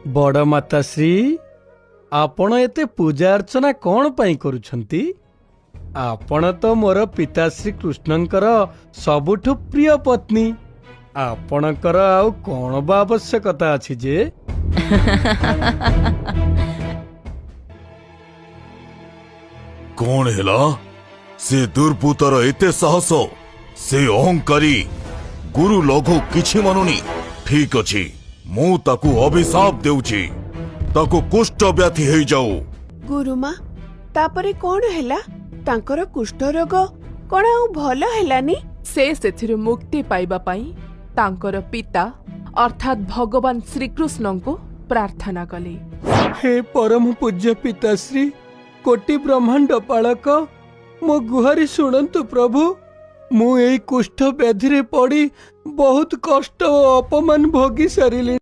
ବଡ଼ ମାତାଶ୍ରୀ, ଆପଣ ଏତେ ପୂଜା ଅର୍ଚ୍ଚନା କଣ ପାଇଁ କରୁଛନ୍ତି? ଆପଣ ତ ମୋର ପିତାଶ୍ରୀ କୃଷ୍ଣଙ୍କର ସବୁଠୁ ପ୍ରିୟ ପତ୍ନୀ। ଆପଣଙ୍କର ଆଉ କଣ ବା ଆବଶ୍ୟକତା ଅଛି ଯେ? କଣ ହେଲା? ସେ ଦୁର୍ବୃତ୍ତର ଏତେ ସାହସ! ସେ ଅହଙ୍କାରୀ ଗୁରୁ ଲଘୁ କିଛି ମାନୁନି। ଠିକ ଅଛି, ମୁଁ ତାକୁ ଅଭିଶାପ ଦେଉଛି, ତାକୁ କୁଷ୍ଠ ବ୍ୟାଧି ହେଇଯାଉ। ଗୁରୁମା, ତାପରେ କଣ ହେଲା? ତାଙ୍କର କୁଷ୍ଠ ରୋଗ କଣ ଆଉ ଭଲ ହେଲାନି? ସେ ସେଥିରୁ ମୁକ୍ତି ପାଇବା ପାଇଁ ତାଙ୍କର ପିତା ଅର୍ଥାତ୍ ଭଗବାନ ଶ୍ରୀକୃଷ୍ଣଙ୍କୁ ପ୍ରାର୍ଥନା କଲେ। ହେ ପରମ ପୂଜ୍ୟ ପିତାଶ୍ରୀ, କୋଟି ବ୍ରହ୍ମାଣ୍ଡ ପାଳକ, ମୋ ଗୁହାରି ଶୁଣନ୍ତୁ ପ୍ରଭୁ। ମୁଁ ଏଇ କୁଷ୍ଠ ବ୍ୟାଧିରେ ପଡ଼ି ବହୁତ କଷ୍ଟ ଓ ଅପମାନ ଭୋଗି ସାରିଲି।